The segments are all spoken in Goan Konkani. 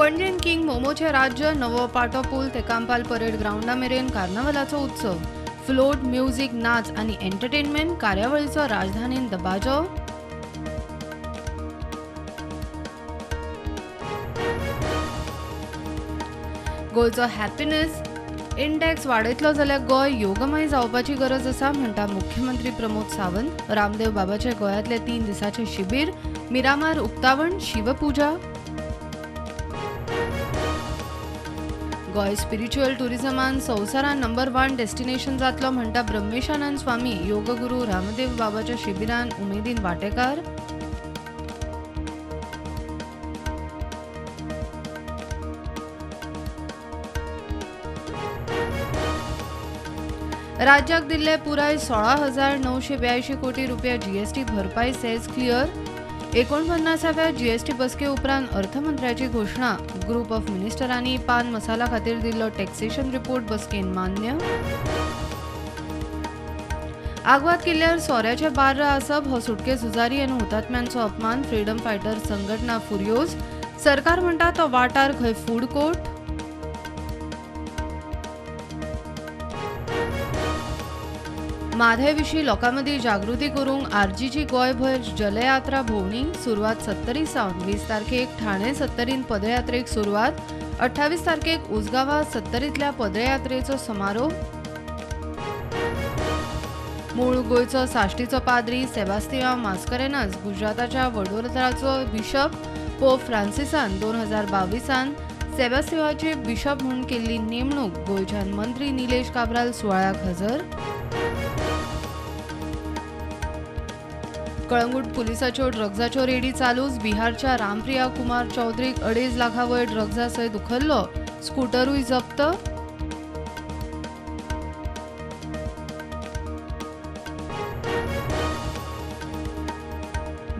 पणजेन किंग मोमोचे राज्य, नवो पाटो पूल ते कांपाल परेड ग्रावंडा मेरेन कार्नावालाचो उत्सव. फ्लोट, म्युझिक, नाच आनी एंटरटेनमेंट कार्यावळीचो राजधानीन दबाजो. गोंयचो हॅपीनेस इंडेक्स वाडयतलो जाल्यार गोंय योगमय जावपाची गरज आसा म्हणटा मुख्यमंत्री प्रमोद सावंत. रामदेव बाबाचे गोंयांतले 3 दिसांचे शिबीर, मिरामार उक्तावण, शिवपुजा. गोंय स्पिरिच्युअल टुरिझमान संवसारान नंबर 1 डेस्टिनेशन जातलो म्हणटा ब्रह्मेशानंद स्वामी. योगगुरू रामदेव बाबाच्या शिबिरान उमेदीन वांटेकार. राज्याक दिल्ले पुराय 16,982 कोटी रुपया जीएसटी भरपाई सेज क्लियर. 49व्या जीएसटी बसके उपरांत अर्थमंत्र्याची घोशणा. ग्रुप ऑफ मिनिस्टरांनी पान मसाला खातीर दिल्लो टॅक्सेशन रिपोर्ट बसकेन मान्य. आगवाद किल्ल्यार सोऱ्याचे बार्र आसप हो सुटके झुजारी आनी हुतात्म्यांचो अपमान. फ्रीडम फायटर संघटना फुर्योज. सरकार म्हणटा तो वाठार खंय फूड कोर्ट. म्हादय विशीं लोकां मदीं जागृती करूंक आरजीची गोंयभर जलयात्रा भोंवणी सुरवात 70 सावन. 20 तारखेक ठाणे 70 पदयात्रेक सुरवात. 28 तारखेक उसगांवां 70 पदयात्रेचो समारोप. मूळ गोंयचो साश्टीचो पाद्री सेबास्तियांव मास्करेन्हास गुजराताच्या वडोदराचो बिशप. पोप फ्रांसिसान 2022 सेबास्तियांवाची बिशप म्हूण केल्ली नेमणूक. गोंयच्यान मंत्री निलेश काब्राल सुवाळ्याक हजर. कळंगूट पुलिसाच्यो ड्रग्जाच्यो रेडी चालूच. बिहारच्या रामप्रिया कुमार चौधरीक 2.5 लाखां वयर ड्रग्जा सयत उखल्लो. स्कूटरूय जप्त.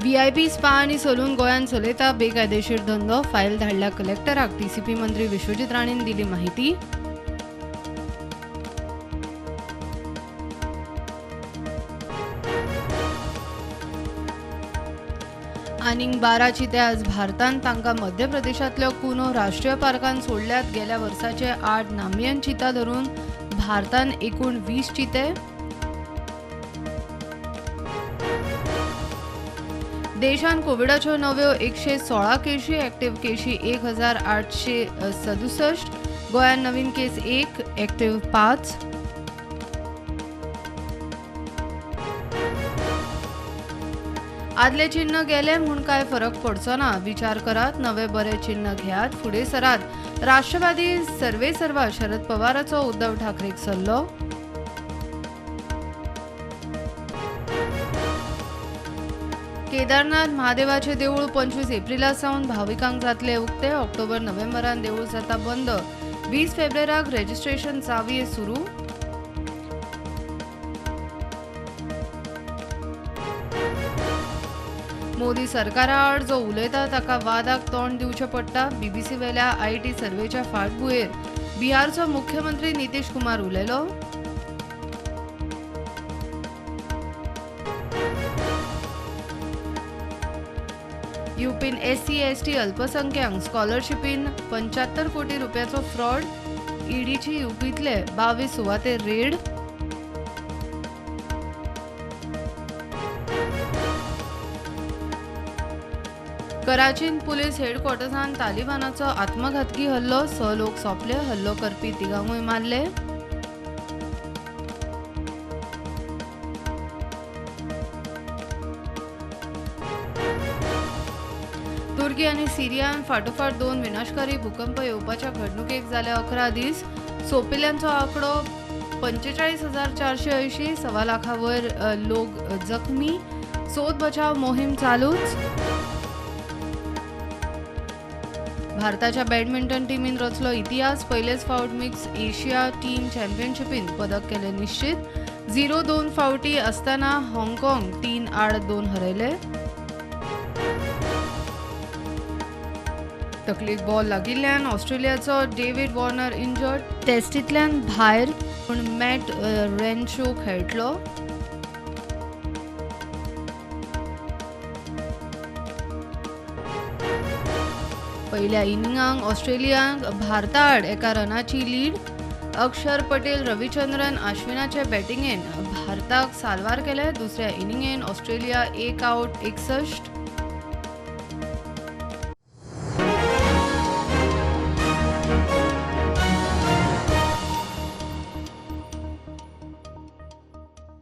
व्हीआयपी स्पा आनी सलून गोंयांत चलयता बेकायदेशीर धंदो. फायल धाडल्या कलेक्टराक. टीसीपी मंत्री विश्वजीत राणेन दिली माहिती. आनीक 12 चिते आज भारतांत. तांकां मध्य प्रदेशांतल्या कुनो राष्ट्रीय पार्कान सोडल्यात. गेल्या वर्साचे 8 नामियन चिता धरून भारतान एकूण 20 चिते. देशान कोविडाच्यो नव्यो 116 केशी, ऍक्टिव्ह केशी 1867. गोंयांत नवीन केस 1, ऍक्टिव्ह 5. आदले चिन्ह गेले म्हूण काय फरक पडचो ना. विचार करात, नवे बरे चिन्ह घेयात, फुडें सरात. राष्ट्रवादी सर्वेसर्वा शरद पवाराचो उद्धव ठाकरेक सल्लो. केदारनाथ महादेवाचे देऊळ 25 एप्रिला सावन भाविकांक जातले उक्ते. ऑक्टोबर नोव्हेंबरान देऊळ जाता बंद. 20 फेब्रुवाराक रेजिस्ट्रेशन चावये सुरू. मोदी सरकारा आड जो उलयता ताका वादाक तोंड दिवचें पडटा. बीबीसी वेल्या IT सर्वेच्या फाटभुंयेर बिहारचो मुख्यमंत्री नितीश कुमार उलयलो. यूपीन एससी एसटी अल्पसंख्याक स्कॉलरशिपीन 75 कोटी रुपयाचो फ्रॉड. ईडीची यूपींतले 22 सुवातेर रेड. कराचीन पुलीस हेडक्वॉर्टर्सान तालिबानाचो आत्मघातकी हल्लो. 6 लोक सोंपले. हल्लो करपी तिगांकूय मारले. तुर्की आनी सिरियान फाटोफाट 2 विनाशकारी भूकंप येवपाच्या घडणुकेक जाले 11 दीस. सोंपिल्ल्यांचो आंकडो 45,480. 1.25 लाखां वयर लोक जखमी. सोद बचाव मोहीम चालूच. भारताच्या बॅडमिंटन टीमीन रचलो इतिहास. पयलेच फावट मिक्स एशिया टीम चॅम्पियनशिपीन पदक केले निश्चित. 0-2 फावटी आसतना हाँगकाँग 3-2 हरयले. तकलेक बॉल लागिल्ल्यान ऑस्ट्रेलियाचो डेव्हिड वॉर्नर इंजर्ड. टेस्टींतल्यान भायर, पूण मॅट रेनशो खेळटलो. पयल्या इनिंगांक ऑस्ट्रेलियांक भारता आड 1 रनाची लीड. अक्षर पटेल रविचंद्रन आश्विनाचे बॅटिंगेन भारताक साल्वार केले. दुसऱ्या इनिंगेन ऑस्ट्रेलिया 1 आवट 61.